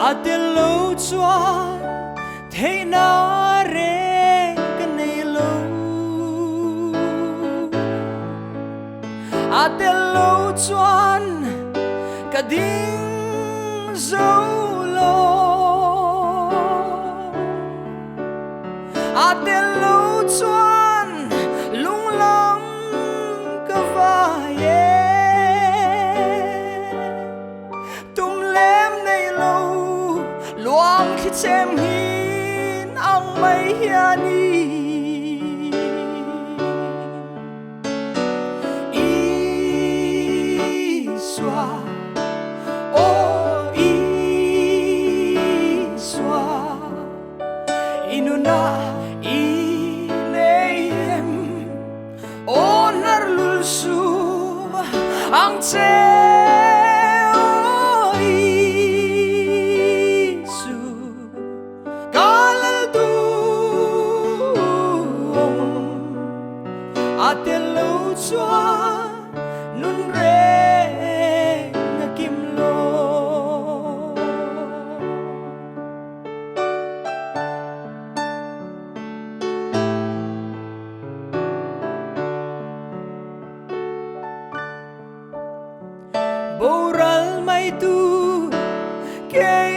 A tello chuan theihna reng ka nei lo. A tello chuan ka ding zo lo. A tello chuan lunglam ka vai e. Tum lem nei lo luang khi chem hin ang mai hian i. Isua, aw Isua, i nuna i nei em, aw hnar lul su ang che, aw Isu. Ka lal duhawm a tel lo chuan nun reng a kim lo. Boral mai tu kei.